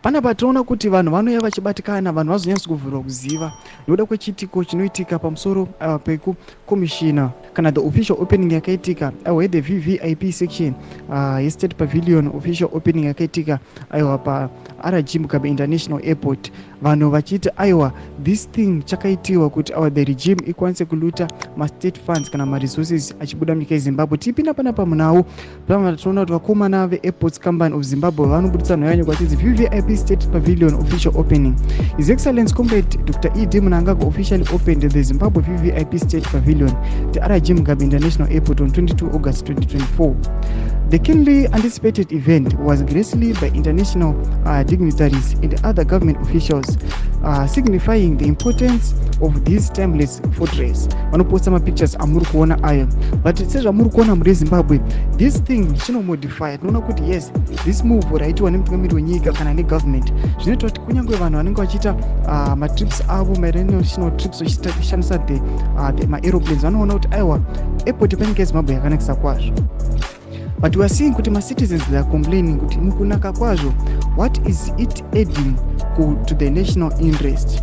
Panapa tinoona kuti vanhu vanouya vachibatikana, vanhu vazonyatso kuvhurwa kuziva nokuda kwechiitiko chinoitika pamusoro pekukomishina kana the official opening yakaitika, aiwa, the VVIP section yeState Pavilion official opening yakaitika, aiwa, paRG Mugabe International Airport. Vanhu vachiti, aiwa, this thing chakaitiwa kuti awa the regime ikwanise kuloota mastate funds kana maresources achibuda munyika yeZimbabwe. Tipinda panapa munhau panapa, tinoona kuti vakomana veAirports Company of Zimbabwe vanobudisa nhau yanyorwa vachinzi "VVIP State Pavilion official opening. His Excellence Comrade Dr ED Mnangagwa officially opened the Zimbabwe VVIP State Pavilion, the RG Mugabe International Airport, on 22 August 2024. The keenly anticipated event was graced by international dignitaries and other government officials, signifying the importance of this timeless fortress." Vanoposta mapictures amuri kuona ayo, but sezvamuri kuona muri Zimbabwe, this thing chinomodify. Tinoona kuti yes, this move raitiwa nemutungamiri wenyika kana negovernment zvinoita kuti kunyange vanhu vanenge vachiita matrips avo, mainational trips, vachishandisa the maaeroplanes, vanoona kuti aiwa, airport panyika yeZimbabwe yakanakisa kwazvo. But we are seeing kuti macitizens, they are complaining kuti mukunaka kwazvo, what is it adding to the national interest?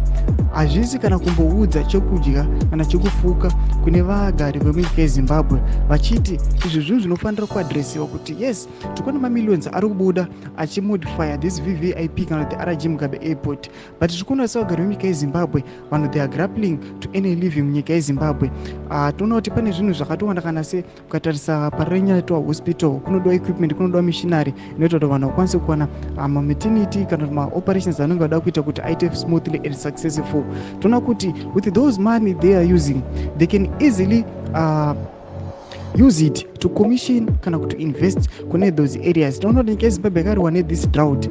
Hazvisi kana kumboudza chekudya kana chekufuka kune vagari vemunyika yeZimbabwe, vachiti izvi zvinhu zvinofanira kuaddressiwa kuti yes, tikuona mamillions ari kubuda achimodifya this VVIP kana the RG Mugabe Airport, but tiri kuona sevagari vemunyika yeZimbabwe, vanhu, they are grappling to earn a living munyika yeZimbabwe. Toona kuti pane zvinhu zvakatowanda, kana se ukatarisa Parirenyatwa Hospital, kunodiwa equipment, kunodiwa machinery inoita kuti vanhu vakwanise kuwana mamaternity kana kuti maoperations anenge vada kuita kuti aite smoothly and successful. Toona kuti with those money they are using, they can easily use it to commission kana kuti invest kune those areas. Tinoona kuti nyika yeZimbabwe yakarwa nethis drought.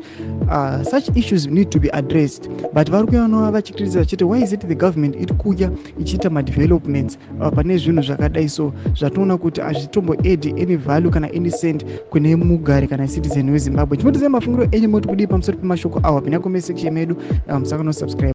Such issues need to be addressed, but vari kuyanova vachicriticize vachiti, why is it the government iri kuuya ichiita madevelopments pane zvinhu zvakadai? So zvatinoona kuti hazvitombo add any value kana any cent kune mugari kana citizen weZimbabwe. Chimbotiudzai mafungiro enyu, moti kudii pamusoro pemashoko awa? Pinda comment section medu, musakanganwe subscribe.